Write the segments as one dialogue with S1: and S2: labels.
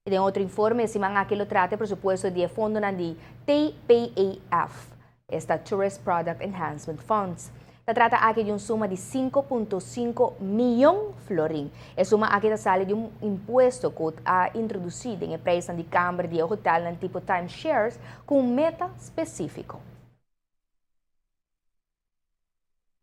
S1: Y den otro informe, e siman aki lo trata e presupuesto di e fondonan di TPEF, esta Tourist Product Enhancement Funds. Ta trata aki di un suma di 5.5 miyon florin. E suma aki ta sali di un impuesto cu a introduci den e prijs di camber di hotelnan tipo timeshares cu un meta specifico.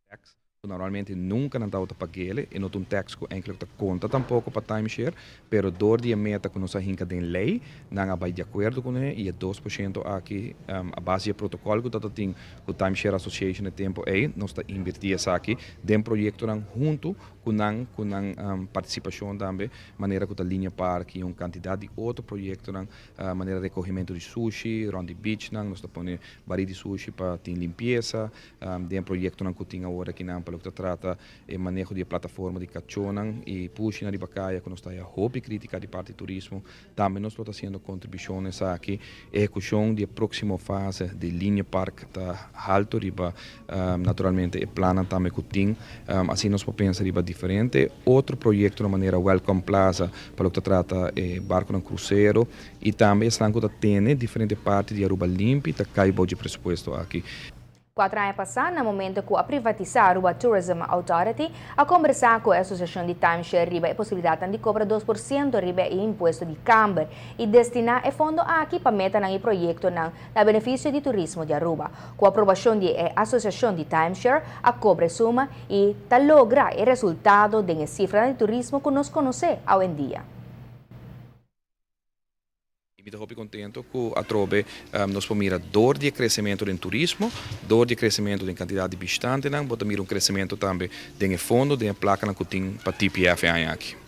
S2: Tax ku normalmente nunka nan tabata pag'ele, e no ta un tax ku enkele ta konta tampoko pa timeshare, pero dor di e meta ku nos a hinka den lei, nan a bai di akuerdo kuné i e 2% aki a base di e protokòl ku ta tin ku Timeshare Association e tempu ei, nos ta invertí esaki den proyektonan huntu ku nan ku nan partisipashon tambe, manera ku ta Linear Park i un kantidat di otro proyektonan manera rekohimentu di sushi rònt di beachnan, nos ta pone barí di sushi pa tin limpiesa. Den proyektonan ku tin awor akinan pa loke ta trata e maneho di e plataforma di kachónan i pushinan riba kaya ku nos ta haya hopi krítika di parti turismo. Tambe nos lo ta hasiendo kontribushon na esaki. Ehekushon di e próksimo fase di Linear Park ta haltu riba naturalmente e plannan tambe ku tin. Asina nos por pensa riba diferente otro proyektonan manera Welcome Plaza pa loke ta trata e barkunan krusero i tambe esnan ku ta tene diferente parti di Aruba limpi ta kai bou dje presupuesto aki.
S1: Cuatro aña pasa, na momento cu a privatisa Aruba Tourism Authority, a combersa cu e asociacion di timeshare riba e posibilidadnan di cobra 2% riba e impuesto di camber y destina e fondo aki pa metanan y proyectonan na beneficio di turismo di Aruba. Cu aprobacion di e asociacion di timeshare, a cobra e suma y ta logra e resultado den e cifranan di turismo cu nos conoce awendia.
S2: I mi ta hopi contento cu atrobe nos por mira door di e crecemento den turismo, door di e crecemento den cantidad di bishitantenan, bo ta mira un crecemento tambe den e fondo, den e placanan cu tin pa TPF e aña aki.